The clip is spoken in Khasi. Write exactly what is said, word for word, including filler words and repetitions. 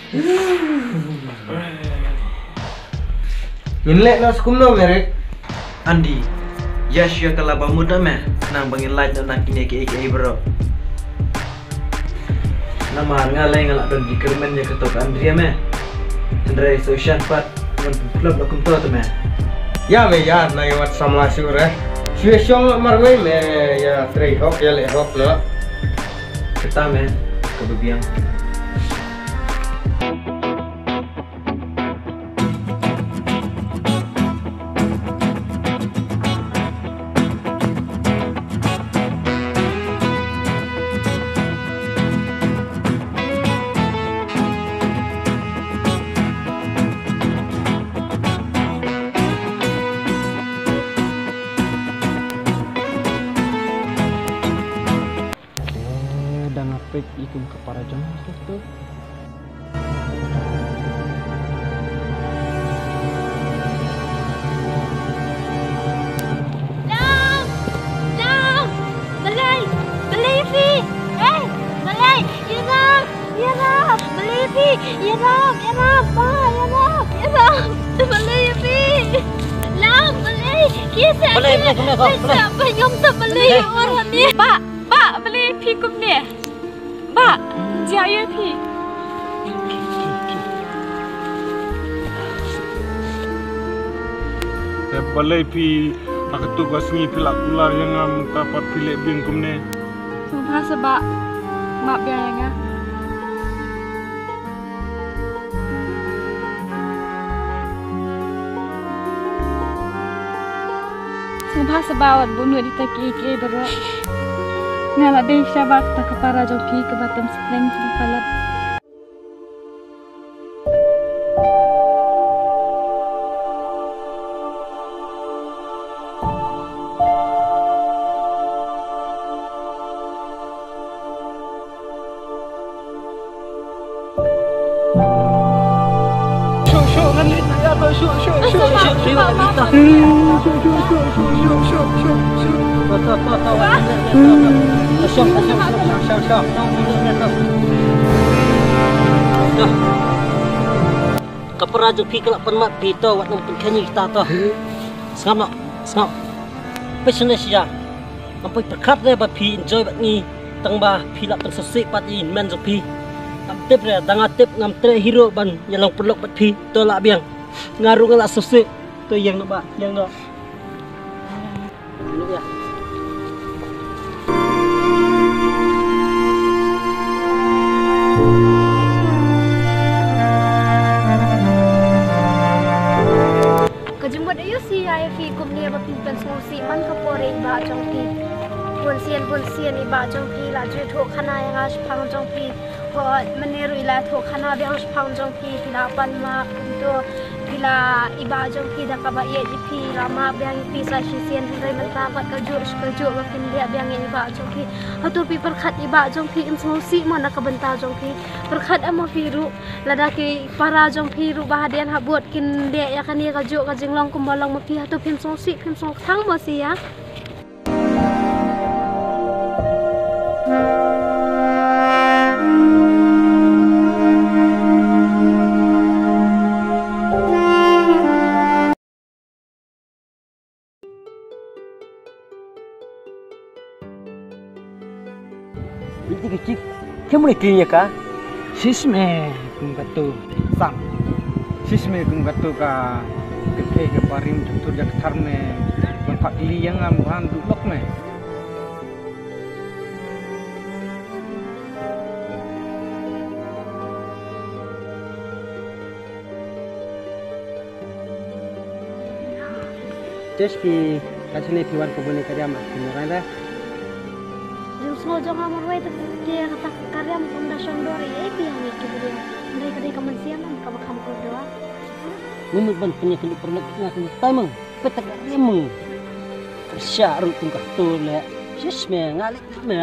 Ngin leh noh sa kumno, Merek? Andy, ïa shu ïa ka laba mut me, nang ba ngin lait noh na kine kiei kiei baroh. Namar nga lei nga la don jingkyrmen ïa kato ka Andrea me. Hynrei sa u Shan pat ngan pynklop la kumto te me. Ïa me ïa, na ïa wat samla shuh re. Shu ïa shong la marwei me, ïa trei hok ïa leh hok noh. Kata me, kaba biang. Te dang nga peit i kum ka para jong ka tu. Dang! Dang! Balei! Balei phi! Eh! Balei! Ïarap! Ïarap! Balei phi! Ïarap! Ïarap! Pa! Ïarap! Ïarap! Balei phi! Lang! Balei! Ki sa! Balei, balei, balei, balei, balei? Sa pa ngam sa balei. Balei? Ïa wan ni. Pa! Ba, balei phi kumne? Ba, jia ïa phi. Te balei phi, ha katu ka sngi phi la kular ïa nga mynta pat phi leh biang kumne. Sngewbha sa ba, map biang ïa nga. Sngewbha sa ba wat bun ïa kita kiei kiei baroh. Nga la dei sha ba kata ka para jong phi kaba tam slem jong palat. Ka para jong phi ka la pan map phi to, wat nang pynkheiñ ïa kita to. Sngap noh, sngap. Peit shane sha ïa. Ngam poi pyrkhat re ba phi enjoy bad ngi, tang ba phi la pynsngewsih pat ïa i hynmen jong phi. Ngam tip re, da nga tip ngam treh hi ruh ban ïalong pynlong bad phi. To lah biang. Nga ruh nga la sngewsih. To ïeng noh ba, ïeng noh. Ïeng noh ïa. Ka jingmut aiu shisha ïa phi kumne ba phi pynsngewsih man ka por ïa i bah jong phi. Bun sien bun sien i bah jong phi la ju thoh khana ïa nga shaphang jong phi. Hooid, mynne ruh i la thoh khana biang shaphang jong phi, phi la pan map kumto. Phi la, i bah jong phi da kaba ïeit ïa phi, la map biang ïa phi sa shisien, hynrei mynta pat kajuh shi kajuh ba phin leh biang ïa i bah jong phi. Hato phi pyrkhat i bah jong phi in sngewsih mo na ka bynta jong phi. Pyrkhat em ma phi ruh, lada ki para jong phi ruh ba hadien habud kin leh ïa kane kajuh ka jinglong kumba long ma phi, hato phim sngewsih, phim sngewthuh mo shisha. Iti ki chik, kemuni kini ka? Shisme kum katu. Sang. Shisme kum katu ka, ka kei ka parim tur jak thar me. Ban phak li yang am ban du lok me. Test ki, ka chane phi wan ka bun ka riam, phi nang rai da. Jingsngew jong nga marwei te, te kata ka riam kum da shon dor ïa phi hangne ki briew. Ndai ka dei ka mynsiem kaba kham kordor. Ngi mut ban pynïakynduh paralok nga kum tai mang, peta ka riam mang. Ka sha ruh kum ka tur leh. Shisme nga leh me.